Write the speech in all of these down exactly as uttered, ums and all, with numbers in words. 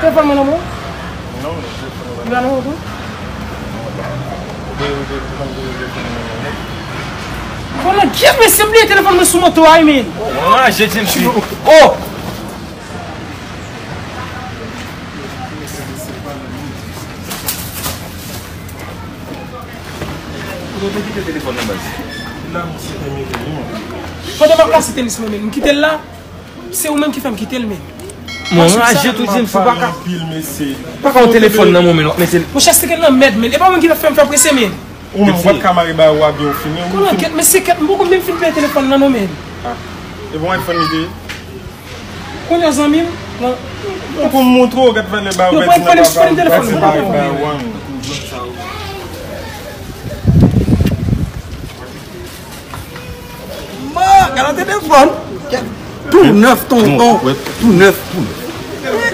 Telefòn mwen nan men w? Li pa nan men w tou? Konnen kiyès mesye m bliye telefòn mwen sou moto a wi men. Mwen raje James wi. Oh! Ou te kite telefòn nan baz. Pandan m ap kase tenis mwen menm, m kite l la. Se ou menm ki fè m kite l men. Mwen raje tou James ou pa ka. Pa ka yon telefòn nan mwen men w ap mete l. Monchè se te nan mèd men. E pa mwen ki t ap fè m fè prese men. Ou menm w pa t ka mare ba ou abye w fini. Konnen kèt men se kèt m poko menm fin peye telefòn nan non men. E bon iPhone li te ye? Kounye a zanmi m. Bon, pou m montre w gad valè ba ou. Yo pran iPhone m sispann telefòn mwen. Man, gade telefòn. Tou nèf, tonton. Tou nèf.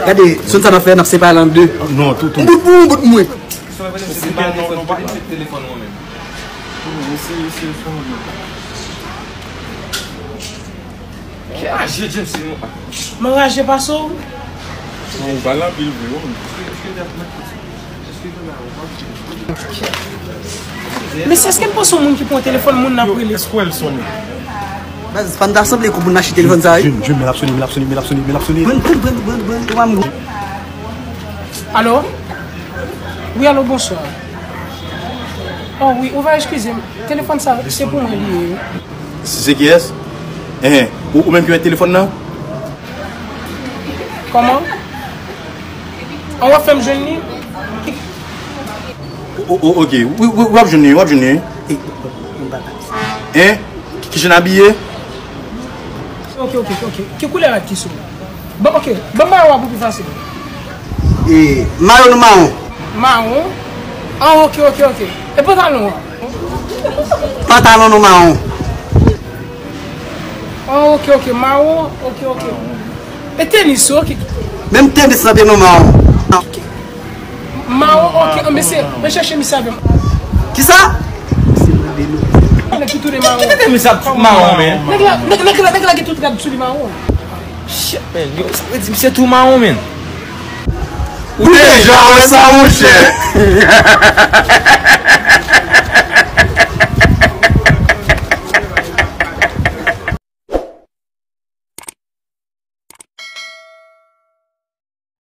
Gade, sonn sa n ap fè, n ap separe l an de. Non, tou, tou. Yon bout pou ou, yon bout pou mwen. Ki raje James li non. Mwen raje pase w. Ou pale anpil vre wi. Mesye, èske n panse yon moun ki pran telefòn moun n ap rele? Èske w wè l sonnen? Baz, pa m ta sanble kou moun achte telefòn sa wi. Jim, Jim, men l ap sonnen, men l ap sonnen, men l ap sonnen, men l ap sonnen. Pran, pran, pran, pran, pran, pran, pran. Alo? Wi, alo, bonswa. Oh wi, ou va eskize m. Telefòn sa, se pou mwen li ye wi. Si se kiyès? Enhen, ou, ou menm ki mete telefòn nan? Kòman? An w ap fè m jwenn li? O, o, oke, wi, wi, w ap jwenn li, w ap jwenn li. Hein? Ki, ki jan abiye? Ok, ok, ok. Ki koulè rad ki sou? Bon, ok. Ban m mayo a pou pi fasil. E, mayo nou mawon. Mawon? Ah, ok, ok, ok. E pantalon an? Pantalon nou mawon. Ah, ok, ok. Mawon? Ok, ok. E tenis, ok. Menm tenis lan te nou mawon. Mawon, ok. An, mesye, men chèche misye avè m. Kisa? Nèg ki tounen mawon. Kite misye ap tout mawon, men. Nèg la, nèg, nèg la, nèg la gen tout rad sou li mawon. Shit, man. Yo, sa vle di misye tou mawon, man. Ou deja wè sa, monchè.